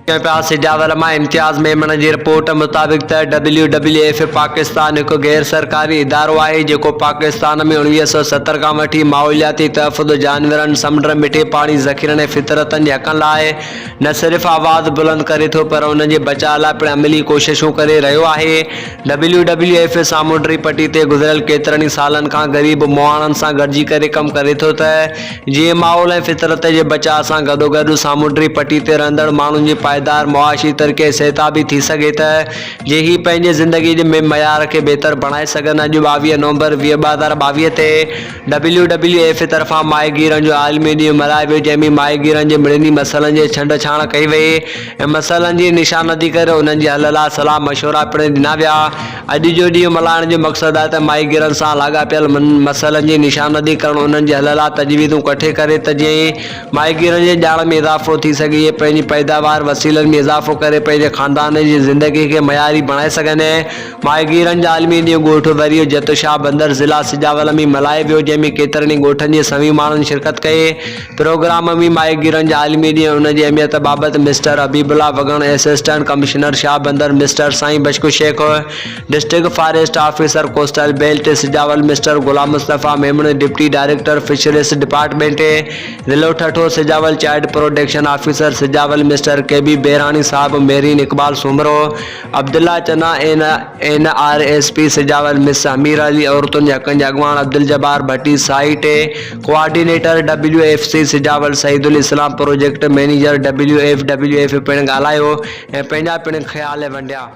پيا سجاول مان امتياز ميمڻ جي رپورٽ مطابق ته ڊبليو ڊبليو ايف پاڪستان هڪ غير سرڪاري ادارو آهي جيڪو پاڪستان ۾ 1970 کان وٺي ماحولياتي تحفظ، جانورن، سمنڊ، مٺي پاڻي ذخيرن ۽ فطرتن جي حقن لاء نه صرف آواز بلند ڪري ٿو پر انهن جي بچاء لاء پڻ عملي ڪوششون ڪري رهيو آهي. ڊبليو ڊبليو ايف سامونڊي پٽي تي گذريل ڪيترن ئي سالن کان غريب مهاڻن سان گڏجي ڪري ڪم ڪري ٿو ته جيئن ماحول ۽ فطرت جي بچاء سان گڏوگڏ سامونڊي پٽي تي رهندڙ ماڻهن جي پائيدار معاشي ترقي ۽ صحتيابي ٿي سگهي ته جيئن هي پنهنجي زندگي جي معيار کي بهتر بڻائي سگهن اڄ 22 نومبر 2022 تي ڊبليو ڊبليو ايف طرفان ماهيگيرن جو عالمي ڏينهن ملهايو ويو جنهن ۾ ماهيگيرن جي مڙني مسئلن جي ڇنڊ ڇاڻ ڪئي وئي ۽ مسئلن جي نشاندهي ڪري انهن جي حل لاء صلاح مشورا پڻ ڏنا ويا. اڄ جو ڏينهن ملهائڻ جو مقصد آهي ته ماهيگيرن سان لاڳاپيل مسئلن جي نشاندهي ڪرڻ انهن جي حل لاء تجويزون ڪٺي ڪري ته جئين ماهيگيرن جي ڄاڻ ۾ اضافو ٿي سگهي اهي پنهنجي پيداوار وسيلن ۾ اضافو ڪري پنهنجي خاندان جي زندگي کي معياري بڻائي سگهن. ماهيگيرن جو عالمي ڏينهن ڳوٺ وريو جت شاهه بندر ضلع سجاول ۾ ملهايو ويو جنهن ۾ ڪيترن ئي ڳوٺن جي سوين ماڻهن شرڪت ڪئي. پروگرام ۾ ماهيگيرن جو عالمي ڏينهن ان جي اهميت بابت mister Habibullah Wagan assistant commissioner Shah Bandar mister Sain Bakhsh Shaikh district forest officer coastal belt Sujawal mister Ghulam Mustafa Memon deputy director fisheries department ضلعو Thatta Sujawal child protection officer Sujawal mister K B Behrani صاحب Mehreen Iqbal Soomro Abdullah Channa N N R S P Sujawal miss Humaira Ali عورتن جي حقن جي اڳواڻ Abdul Jabbar Bhatti site coordinator W F C Sujawal Saeed ul Islam project manager W F W F پڻ ڳالهايو ۽ پنهنجا پڻ خيال ونڊيا.